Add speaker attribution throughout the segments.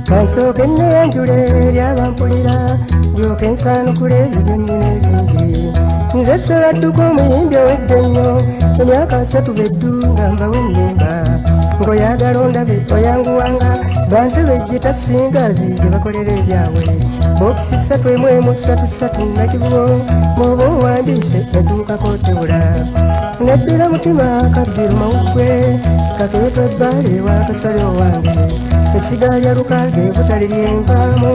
Speaker 1: Kansooke nneyanjule eri abampulira, ndyoke nsaanukule ebibyo nnina ebingi. Nze Ssewadduka omuyimbi owedde ennyo, emyaka 30 beddu nga mbawe ennimba. Ng'oyagala ondabe oyanguwanga, bantu bejjita singazi gye bakolera ebyabwe. Bookisi 3 1 1 3 3 Nakivubo, bw'oba owandiise etuukako tebula. Neddira mutima kabbiro mawuggwe, kakeetwa ebbaale wa Kasale owange. Essiga lya Lukage butali lyenvaamu,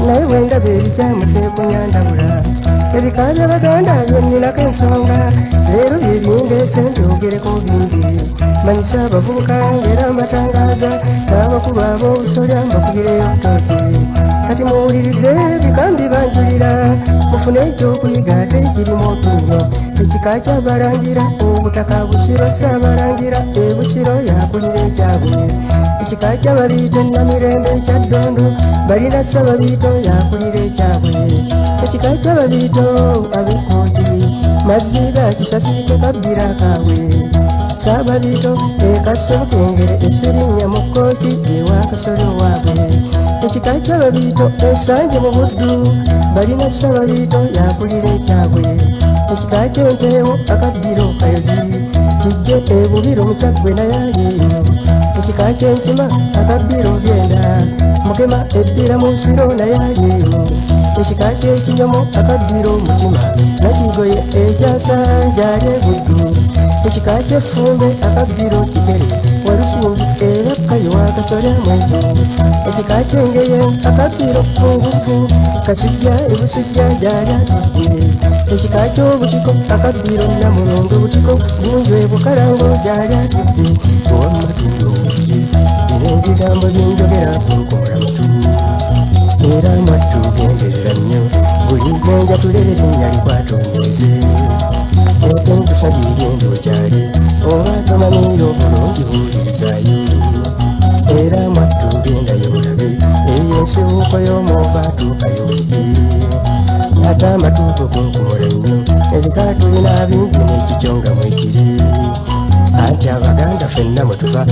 Speaker 1: naye bwe ndaba ebikyamu seekunyandabula. Ebika by'Abaganda bye nninako ensonga, leero bye bindeese mbyogereko bingi. Manyisa abavubuka ng'era mbatangaaza, n'abakulu ab'obusolya mbakubireyo ttooki. Kati muwulirize ebika mbibanjulira, mufune ekyokuyiga ate kirimu otunnyo. Ekika ky'Abalangira obutaka Busiro, Ssaabalangira e Busiro yakulira ekyabwe. Ekika ky'Ababiito Namirembe ekya Ddondo, balina Ssababiito yakulira ekyabwe. Ekika ky'Ababiito ab'Ekkooti, mazzi ga Kisasi tekabbira kaabwe. Ssaababiito e Kassebukengere Esserinnya mu kkooti ewa Kasole owaabwe. Ekika ky'Ababiito Essanje mu Buddu, balina Ssababiito yakulira ekyabwe. Ekika ky'Empeewo akabbiro Kayozi, kijje e Bubiro mu Kyaggwe naye ali eyo. Ekika ky'Enkima akabbiro Byenda, Mugema ebbira mu Busiro naye ali eyo. Ekika ky'Ekinyomo akabbiro Mutima, Nakigoye ekyasanja ali e Buddu. Ekika ky'Effumbe akabbiro Kigere, Walusimbi era Kayo wa Kasolya Mwejo. Ekika ky'Engeye akabbiro Kkunguvu, Kasujja e Busujja gy'ali atudde. Ekika ky'Obutiko akabbiro Namulondo, Butiko Gunju e Bukalango gy'ali atudde. Owamma tuwulire bino ebigambo bye njogera kunkola matu, era mwattu genderera nnyo buli gwenjatula erinnya likwata onyweze. Ate nkusabye genda okyale, oba tomanyiyo bulungi buulirizaayo. Era mwattu gendayo olabe eyo ensibuko y'omwova atuukayo. Ate amatuuko kunkumula nnyo, ebika tulina bingi n'ekikyo nga mwekiri. Anti Abaganda ffenna mwe tuva.